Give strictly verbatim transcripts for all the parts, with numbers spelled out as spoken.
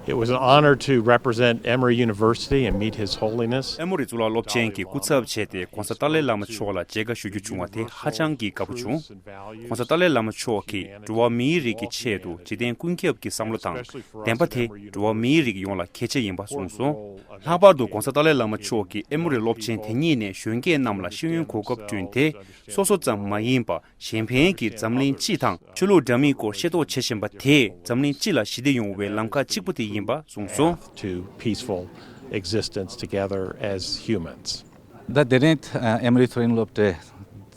It was an honor to represent Emory University and meet His Holiness. ཨེ་མོ་རི་གཙུག་ལག་སློབ་ཆེན་གྱི་སྐུ་ཚབ་བྱས་ཏེ་༧གོང་ས་ཏཱ་ལའི་བླ་མ་མཆོག་ལ་མཇལ་ཁ་ཞུ་རྒྱུ་བྱུང་བ་དེ་ཧ་ཅང་གི་དགའ་པོ་བྱུང་།༧གོང་ས་ཏཱ་ལའི་བླ་མ་མཆོག་གིས་འགྲོ་བ་མིའི་རིགས་ཀྱི་ཆེད་དུ་འཇིག་རྟེན་ཀུན་ཁྱབ་ཀྱི་བསམ་བློ་དང་བདེན་པ་དེ་འགྲོ་བ་མིའི་རིགས་ཡོངས་ལ་གལ་ཆེ་ཡིན་པ་གསུངས་སོང་། ལྷག་པར་དུ་༧གོང་ས་ཏཱ་ལའི་བླ་མ་མཆོག་གིས་ཨེ་མོ་རི་སློབ་ཆེན་དེ་ཉིད་ནས་གཞོན་སྐྱེས་རྣམས་ལ་ཤེས་ཡོན་གོ་སྐབས་བསྐྲུན་ཏེ། སོ་སོ་ཙམ་མ་ཡིན་པ། གཞན་ཕན་གྱིས་འཛམ་གླིང་སྤྱི་དང་ཆོས་ལུགས་འདྲ་མིན་སྐོར་ཤེས་རྟོགས་བྱེད་བཞིན་པ་དེས་འཛམ་གླིང་སྤྱི་ལ་ཞི་བདེ་ཡོང་བའི་ལམ་ཁ་གཅིག་པུ་དེ་ཡིན་པ་གསུངས་སོང་། To peaceful existence together as humans. ད་དེ་རིང་ཨ་ཨེ་མོ་རི་མཐོ་རིམ་སློབ་གྲྭའི་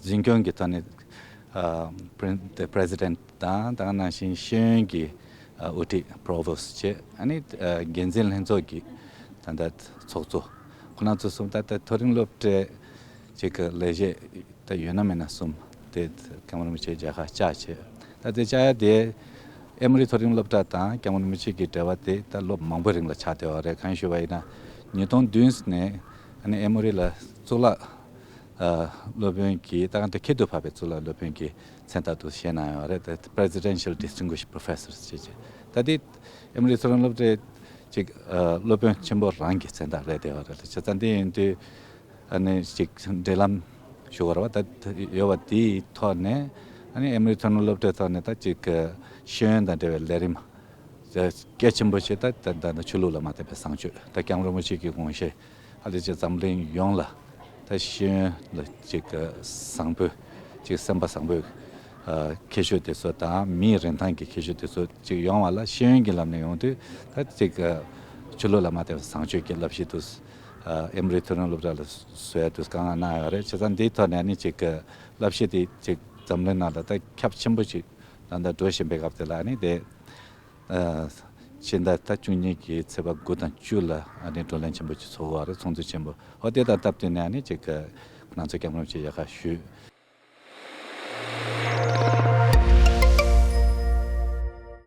འཛིན་སྐྱོང་གི་ཐོག་ནས་ཨ་Pre- the President དང་ད་ག་ནང་བཞིན་ཤེས་ཡོན་གྱི་ཨ་དབུ་ཁྲིད་Provost བཅས་ཨ་ནི་ཨ་འགན་འཛིན་ལྷན་ཚོགས་ཀྱི་ད་ལྟ་ཚོགས་གཙོ་ཁོང་རྣམ་ཚོ་གསུམ་ད་ལྟ་མཐོ་རིམ་སློབ་གྲྭའི་ཅིག་གི་ལས་བྱེད་ད་ཡོད་ན་མེད་ན་གསུམ་དེ་སྐྱབས་མགོན་རིན་པོ་ཆེ་མཇལ་ཁ་བཅར་བྱས། ད་དེ་བཅར་ཡ་དེ་ཨེ་མོ་རི་མཐོ་རིམ་སློབ་གྲྭ་དང་སྐྱབས་མགོན་རིན་པོ་ཆེ་གི་འབྲེལ་བ་དེ་ད་ལོ་མང་པོའི་རིང་ལ་ཆགས་བསྡད་པ་རེད། གང་ཞུ་བ་ཡིན་ན་ཉིས་སྟོང་བདུན་ནས་ཨ་ནི་ཨེ་མོ་རི་ལ་གཙུག་ལག་ཨ་སློབ་དཔོན་གྱི་ད་གང་དེ་ཁྱད་དུ་འཕགས་པའི་གཙུག་ལག་སློབ་དཔོན་གྱི་མཚན་རྟགས་དུ་བཞེས་གནང་ཡོད་རེད། ད་Presidential Distinguished Professor ཞེས་བྱས། ད་དེ་ཨེ་མོ་རི་མཐོ་རིམ་སློབ་གྲྭའི་ཅིག་ཨ་སློབ་དཔོན་ཆེན་པོ་རང་གི་མཚན་རྟགས་རེད་བསྡད་པ་རེད། བྱས་ཙང་དེ་ཡིན་དུས་ཨ་ནི་ཅིག་འབྲེལ་ལམ་ཞུ་བ་རེད་བ། ད་ཡོད་པ་དེའི་ཐོག་ནས་ཨ་ནི་ཨེ་མོ་རི་མཐོ་རིམ་སློབ་གྲྭའི་ཐོག་ནས་ད་ཅིག་ཤེས་ཡོན་དང་འབྲེལ་བའི་ལས་རིམ་གལ་ཆེན་པོ་ཞིག་ད་ད་ད་ཆོས་ལུགས་ལ་མ་ལྟོས་པའི་བཟང་སྤྱོད་ད་སྐྱབས་མགོན་རིན་པོ་ཆེ་གི་དགོངས་བཞེད། ཨ་ལེ་ཅིག་འཛམ་གླིང་ཡོངས་ལ་ད་ཤེས་ཡོན་ལ་ཅིག་བཟང་པོའི་ཅིག་སེམས་པ་བཟང་པོའི་ཨ་ཁྱད་ཆོས་དེ་ཚོ་དང་མིའི་རིན་ཐང་གི་ཁྱད་ཆོས་དེ་ཚོ་ཅིག་ཡོང་བ་ལ་ཤེས་ཡོན་གྱི་ལམ་ནས་ཡོང་དུས་ད་ཅིག་ཆོས་ལུགས་ལ་མ་ལྟོས་པའི་བཟང་སྤྱོད་ཀྱི་བསླབ་གཞི་དུ་ཨ་ཨེ་མོ་རི་མཐོ་རིམ་སློབ་གྲྭ་ལ་བཟོ་ཡ་དུ་བཀའ་མངགས་གནང་ཡོད་རེད། བྱས་ཙང་འདིའི་ཐོག་ནས་ཨ་ནི་ཅིག་བསླབ་གཞི་དེ་ཅིག་འཛམ་གླིང་ནང་ལ་ད་ཁྱབ་ཆེན་པོ་ཅིག་ད་ལྟ་འགྲོ་བཞིན་པའི་སྐབས་དེ་ལ་ཨ་ནི་དེ། ཨ་ཕྱི་ཟླ་ད་བཅུ་གཉིས་ཀྱི་ཚེས་པ་དགུ་དང་བཅུ་ལ་ཨ་ནི་བགྲོ་གླེང་ཆེན་པོ་ཅིག་ཚོགས་ཀྱི་ཡོད་རེད། ཚོགས་འདུ་ཆེན་པོ། འོ་དེ་དང་སྟབས་བསྟུན་ནས་ཨ་ནི་ཅིག་ཁོ་རང་ཚོ་སྐྱབས་མགོན་རིན་པོ་ཆེ་མཇལ་ཁ་ཞུས།